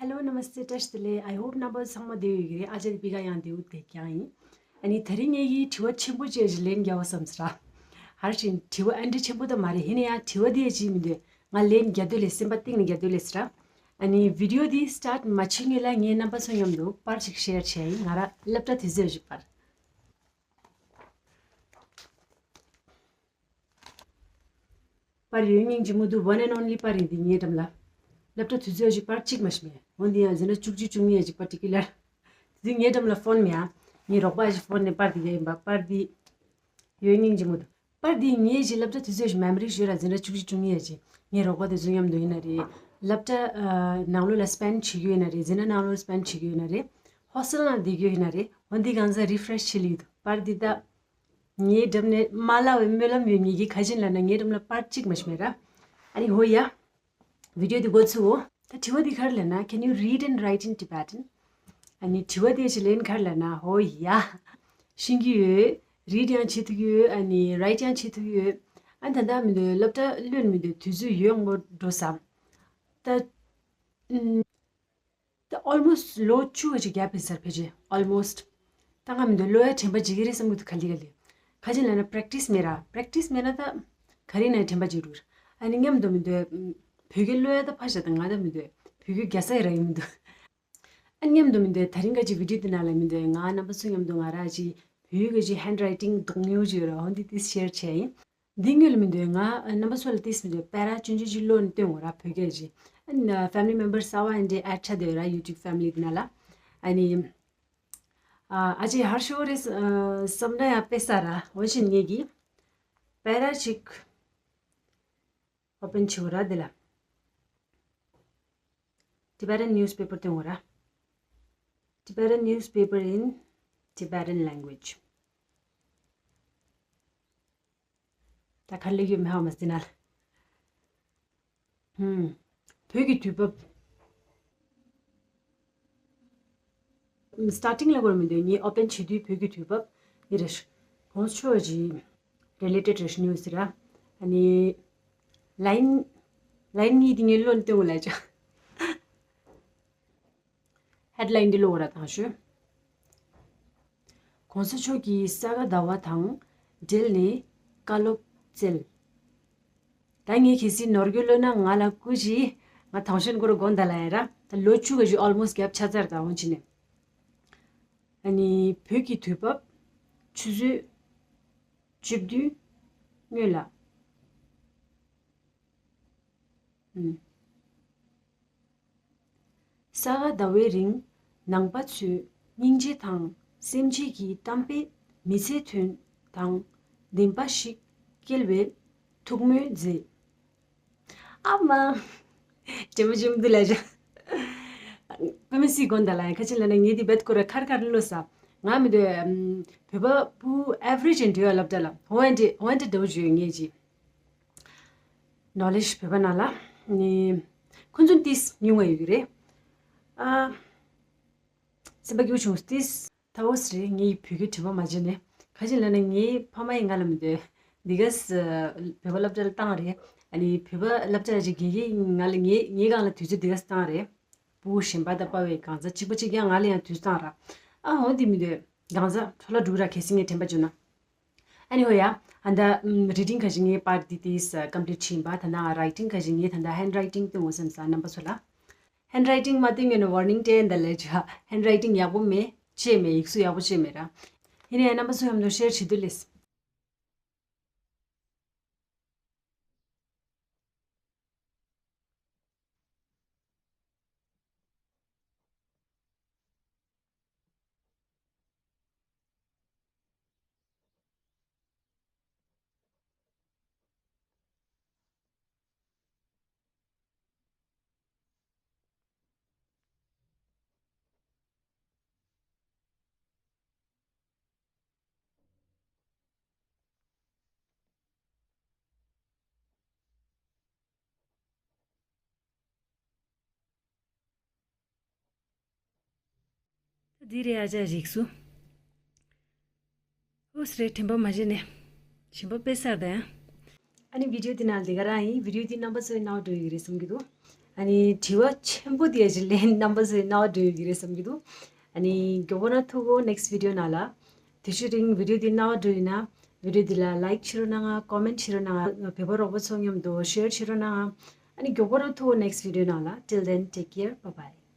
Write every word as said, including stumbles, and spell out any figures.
Hello, Namaste, བཀྲ་ཤིས་བདེ་ལེགས། I hope རྣམ་པ་ཚང་མ་བདེ་པོ་ཡོད་ཀྱི་རེད། ཨ་ཅག་དེ་པི་ཀ་ཡང་བདེ་པོ་བསྡད་ཀྱི་ཡིན། ཨ་ནི་དེ་རིང་ངེད་ཀྱིས་དྲི་བ་ཆེན་པོ་ཅིག་ལན་རྒྱག་པ་བསམ་སོང་ར། ཧར་ཞིང་དྲི་བ་ཨ་འདྲ་ཆེན་པོ་ད་མ་རེད། ཡིན་ན་ཡང་དྲི་བ་དེ་ཅིག་མི་འདུག་ང་ལན་རྒྱག་འདོད་ལས། སེམས་པ་གཏིང་ནས་རྒྱག་འདོད་ལས་སོང་ར། ཨ་ནི་བི་ཌི་ཡོ་འདི་སི་ཊར་ཊི་མ་བྱེད་སྔོན་ལ་ངས་རྣམ་པ་ཚོ་མཉམ་དུ་པར་ཅིག་ཤེར་བྱས་ཡིན། ང་རང་སློབ་གྲྭ་དུས་ཚོད་ཅིག་པར། པར་ཡོད་སྙིང་རྗེ་མོ་འདུག one and only པར་ཡིན་འདི་ངའི་འགྲམ་ལ། སློབ་གྲྭ་དུས་ཚོད་ཅིག་པར་གཅིག་མ་ཤི་མེད། འོན་ཏེ་ཡང་འཛིན་གྲྭ་བཅུ་གཅིག་བཅུ་གཉིས་ཅིག་པར་ཊི་ཀུ་ལར། དེ་ངའི་འགྲམ་ལ་ཕོན་མེད་ཨ། ངའི་རོགས་པ་ཞིག་ཕོན་ནས་པར་འདི་རྒྱག་ཡིན་པ། པར་འདི་ཡོད་སྙིང་རྗེ་མོ་འདུག་པར་འདི་ངའི་ཅིག་སློབ་གྲྭ་དུས་ཚོད་ཅིག་མེ་མོ་རི་ཞུ་ར། འཛིན་གྲྭ་བཅུ་གཅིག་བཅུ་གཉིས་ཅིག་ངའི་རོགས་པ་དེ་ཚོ་མཉམ་དུ་ཡིན་ན་རེད། སློབ་གྲྭ་ཨ་ནང་ལོགས་ལ་སི་པེན་ཌི་བྱེད་རྒྱུ་ཡིན་ན་རེད། འཛིན་གྲྭ་ནང་ལོགས་སི་པེན་ཌི་བྱེད་རྒྱུ་ཡིན་ན་རེད། ཧོ་སི་ཊེལ་ནང་བསྡད་རྒྱུ་ཡིན་ན་རེད། འོན་ཏེ་གང་ཟག་རི་ཕི་རེ་ཤི་བྱེད་ལེ་ཡོད་འདུག་པར་འདི་ད། ངའི་འགྲམ་ནས་མ་བརླག་པའི་སྨོན་ལམ་ཡོད། ངེད་ཀྱི་ཁ་ཆེན་ལབ་ན་ངའི་འགྲམ་ལ་པར་གཅིག་མ་ཤི་མེད་ར། ཨ་ནི་ཧོ་ཡ། བི་ཌི་ཡོ་འདི་འགོ་ཚུགས་འོ། ད་དྲི་བ་འདི་ག་རེ་ལབ་ན། Can you read and write in Tibetan? ཨ་ནི་དྲི་བ་དེ་ཞིག་ལན་ག་རེ་ལབ་ན། ཧོ་ཡ། ཤེས་ཀྱི་ཡོད། རིཌ་ཡང་བྱེད་ཐུབ་ཀྱི་ཡོད། ཨ་ནི་རའིཊ་ཡང་བྱེད་ཐུབ་ཀྱི་ཡོད། ཨ་ནི་ད་ལྟ་མི་འདུག་སློབ་གྲྭ་ལོན་མི་འདུག་དུས་ཚོད་ཡོད་མོ་འགྲོ་བསམ། ད། ཨུམ། ད་ཨོལ་མོ་སི་ཊི་ལོ་བཅུ་ག་ཅིག་རྒྱབ་ཡིན་ས་རེད་ཕལ་ཆེར། ཨོལ་མོ་སི་ཊི། ད་ང་མི་འདུག་ཀློག་ཡ་དྲན་པ་བརྗེད་ཀྱི་རེད་བསམ་གྱི་འདུག་ག་ལེ་ག་ལེ། ཁ་ཅིག་ལབ་ན་པེ་རེག་ཊི་སི་མེད་ར། པེ་རེག་ཊི་སི་མེད་ན་ད་ག་རེ་ཡིན་ན་དྲན་པ་བརྗེད་འགྲོ་ར། ཨ་ནི་མཉམ་དུ་མི་འདུག་བོད་སྐད་ཀློག་ཡ་ད་ཕར་བཞག་ད་ང་ད་མི་འདུག་བོད་སྐད་རྒྱག་ས་ཡི་ར་ཡོད་མི་འདུག་ཨ་ནི་མཉམ་དུ་མི་འདུག་ད་རིང་ག་ཅིག་བི་ཌི་ཡོ་འདི་ནང་ལ་མི་འདུག་ང་རྣམ་པ་ཚོ་མཉམ་དུ་ང་ར་ཅིག་བོད་ཡིག་གི་ཅིག་ཧེན་ཌི་རའི་ཊིང་མདོག་ཉེས་པོ་ཅིག་ཡོད་ར། འོ་འདི་ཏིས་ཤེར་བྱས་ཡིན། འདི་སྔོན་ལ་མི་འདུག་ང་རྣམ་པ་ཚོ་ལ་ཏིས་མི་འདུག་པེ་ར་ཆུང་ཆུང་ཅིག་ཀློག་ནས་སྟོན་དགོས་ར་བོད་སྐད་ཅིག་ཨ་ནི་ཕེ་མི་ལི་མེམ་བར་གསར་པ་འདི་ཨེཌ་ཆགས་བསྡད་ཡོད་ར་ཡུ་ཊུབ་ཕེ་མི་ལི་འདི་ནང་ལ། ཨ་ནི། ཨ་ཅེ་ཧར་ཤོ་རེ་བསམ་ན་ཡང་དཔེ་ས་ར། འོ་བཞིན་ངེད་ཀྱིས་པེ་ར་ཅིག་ཨོ་པན་བྱེད་དགོས་ར་འདི་ལ། Tibetan newspaper སྟོན་དགོས་ར། Tibetan newspaper in Tibetan language. ད་ག་རེ་ལབ་ཡོད་མེད་ཧ་མ་ཟིན་ན། ཧུམ། བོད་ཀྱི་དུས་བབ། སི་ཊར་ཊིང་ལ་གོ་ར་མི་འདུག་ངས་ཨོ་པན་བྱེད་དུས་བོད་ཀྱི་དུས་བབ་འདི་རེད། གོང་ས་མཆོག་གི་རི་ལེ་ཊེཌ་རེད་ནིའུ་སི་ར། ཨ་ནི་ལའིན་ལའིན་གཉིས་འདི་ངས་ཀློག་ནས་སྟོན་དགོས་ལབ་ཅག་ཧེཌ་ལའིན་འདི་ཀློག་ར་དང་ཞུ། གོང་ས་མཆོག་གིས་ས་ག་ཟླ་བ་དང་འབྲེལ་ནས་བཀའ་སློབ་སྩལ། ད་ངས་གལ་སྲིད་ནོར་འཁྲུལ་ལབ་ན་ང་ལ་སྐུ་མཁྱེན། ང་དང་ཤོན་སྐོར་དགོངས་དག་ལ་ཡ་ར། ད་ལོ་བཅུ་ག་ཅིག་ཨོལ་མོ་སི་ཊི་གེབ་ཆགས་ཚར། ད་འོང་ཕྱིན་ནས། ཨ་ནི་བོད་ཀྱི་དུས་བབ་ཆུ་ཚོད་བཅུ་བདུན་སྔོན་ལ། ཨུམ། ས་ག་ཟླ་བའི་རིང་ནང་པ་ཚོས་སྙིང་རྗེ་དང་སེམས་བསྐྱེད་ཀྱི་གཏམ་དཔེ་མི་ཚེ་མཐུན་དང་བདེན་པ་ཞིག་སྐྱེལ་བའི་ཐུགས་སྨོན་མཛད། ཨ་མ། དྲན་པ་བརྗེད་མི་འདུག་ལབ་ཅག་དཔེ་མི་སྲིད་དགོངས་དག་ལ་ཡ། ཁ་ཅིག་ལབ་ན་ངས་འདི་རྦད་ཁོ་ར་ཁར་ཁར་ཀློག་ས། ང་མི་འདུག་བོད་པ་བུ་ཨེ་ཝ་རེཇ་ཅན་འདྲ་བ་སློབ་གྲྭ་ལ་འོ་འདྲ་འོ་འདྲ་འདྲ་བོ་བརྗོད་ངེས་ཀྱི། ནོ་ལེཇ་བོད་པ་ནང་ལ་ནི་ཁོང་ཚོ་ཏིས་ཉུང་བ་ཡོད་ཀྱི་རེད། ཨ། སེམས་པ་སྐྱིད་པོ་བྱུང་ཏིས། ད་འོ་སི་རེད། ངས་བོད་སྐད་དྲི་བ་མ་བྱས་ནས། ཁ་ཅིག་ལབ་ན་ངའི་ཕ་མ་ཡིས་ང་ལ་མི་འདོད། འདི་ག་ས་བོད་པ་སློབ་གྲྭ་ལ་བཏང་རེད། ཨ་ནི་བོད་པ་སློབ་གྲྭ་ཅིག་དགེ་རྒན་ང་ལ་ངའི་ངའི་སྒང་ལ་དུས་ཚོད་འདི་ག་ས་བཏང་རེད། ཕྲུ་གུ་གཞན་པ་དང་དཔའ་བའི་གང་ཟག་གཅིག་པ་གཅིག་རྐྱང་ང་ལ་ཡང་དུས་ཚོད་བཏང་ར། ཨ་འོ་འདི་མི་འདོད། གང་ཟག་འཕྲོ་བརླག་འགྲོ་ར། གལ་སྲིད་ངས་དྲན་པ་བརྗེད་ན། ཨ་ནི་ཧོ་ཡ། ཨ་ད་རི་ཌིང་ག་ཅིག་ངས་པར་འདི་ཏིས་ཀམ་པི་ལིཊ་བྱས་ཡིན་པ། ད་ནང་རའི་ཊིང་ག་ཅིག་ངས་ད་ད་ཧེན་ཌི་རའི་ཊིང་སྟོན་དགོས་བསམ་ས་རྣམ་པ་ཚོ་ལ། ཧེན་ཌི་རའི་ཊིང་མ་སྟོན་ཡོད་ན་ཝར་ནིང་སྤྲད་ད་ལབ་ཅག་ཧེན་ཌི་རའི་ཊིང་ཡག་པོ་མེད། བྱས་མེད། ཡིག་གཟུགས་ཡག་པོ་བྱས་མེད་ར། ཡིན་ན་ཡང་རྣམ་པ་ཚོ་མཉམ་དུ་ཤེར་བྱེད་དུས་ལེས། འདི་རེད་ཨ་ཅག་རིགས་སུ། ཨོ་སི་རེད། དྲན་པ་མ་བརྗེད་ནས། ཞིམ་པ་དཔེ་གསར་དང་། ཨ་ནི་བི་ཌི་ཡོ་འདི་ནང་འདི་ག་རང་ཡིན། བི་ཌི་ཡོ་འདི་རྣམ་པ་ཚོའི་རྣ་བར་འགྲོ་ཡི་རེད་བསམ་གྱི་འདུག་ཨ་ནི་དྲི་བ་ཆེན་པོ་དེ་ཡ་ཞིག་ལན་རྣམ་པ་ཚོས་རྣ་བ་འགྲོ་ཡོད་ཀྱི་རེད་བསམ་གྱི་འདུག་ཨ་ནི་མགྱོགས་པོ་རང་ཐུག་གོ next video ནང་ལ། དེ་ཤུ་རིང་video འདི་རྣ་བ་འགྲོ་ཡིན་ན་video འདི་ལ་like བྱེད་རོགས་གནང་ང་། comment བྱེད་རོགས་གནང་ང་། བོད་པ་རོགས་པ་ཚོ་མཉམ་དུ་share བྱེད་རོགས་གནང་ང་། ཨ་ནི་མགྱོགས་པོ་རང་ཐུག་གོ next video ནང་ལ། Till then, take care, bye bye.